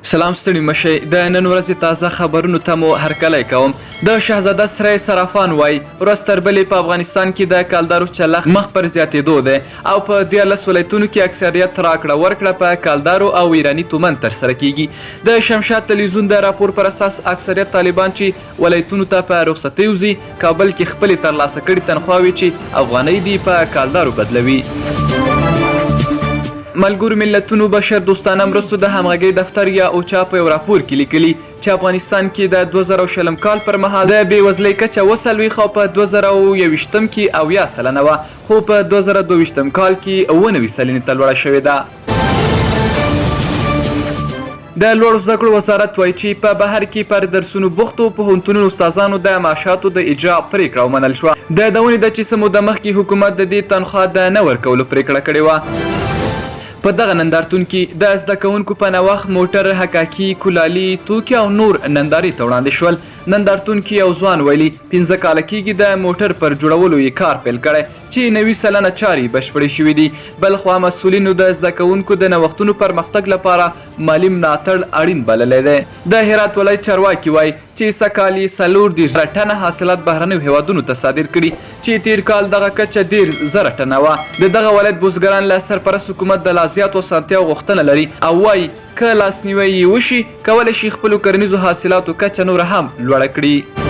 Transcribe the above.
سلام ستړي مشئ د نن ورځې تازه خبرونو ته مو هرکلی کوم. د شهزاده سرای صرافان وایي ورځ تر بلې په افغانستان کې د کالدارو چلښت مخ پر زیاتېدو دی او په 13 ولایتونو کې اکثریت راکړه ورکړه په کالدارو او ایراني تومن ترسره کیږي. د شمشاد تلویزیون د راپور پر اساس اکثریت طالبان چې ولایتونو ته په رخصتیو ځي، کابل کې خپلې ترلاسه کړې تنخواوې چې افغانۍ دي په کالدارو بدلوي. ملګرو ملتونو بشر دوستانه مرستو د همغږۍ دفتر یا اوچا په یو راپور کې لیکلي چې افغانستان کې د 2020 کال پر مهال د بېوزلۍ کچه 47 او په 2021 کې 70% وه، خو په 2022 کال کې 97 سلنې ته لوړه شوې ده. د لوړو زده کړو وزارت وایي چې په بهر کې پر درسونو بوختو پوهنتونونو استادانو د معاشاتو د اجرا پرېکړه ومنل شوه. د یادونې ده چې څه موده مخکې حکومت د دې تنخوا د نه ورکولو پرېکړه کړې وه. په دغه نندارتون کې د زده کوونکو په نوښت موټر، حکاکي، کولالي توکي او نور نندارې ته وړاندې شول. نندارتون کې یو ځوان ویلي، 5 کاله کېږي د موټر پر جوړولو یې کار پیل کړی چې 90% چارې یې بشپړې شوې دي. بلخوا مسؤلینو د زده کوونکو د نوښتونو پرمختګ لپاره مالي ملاتړ اړین بللی دی. د هرات ولایت چارواکي وايي چې سږکال یې 34 زره ټنه حاصلات بهرنیو هېوادونو ته صادر کړي چې تېر کال دغه کچه 30 زره ټنه وه. د دغه ولایت بزګران له سرپرست حکومت د لا زیاتو اسانتیاوو غوښتنه لري او وايي که لاسنیوی یې وشي کولی شي خپلو کرنیزو حاصلاتو کچه نوره هم لوړه کړي.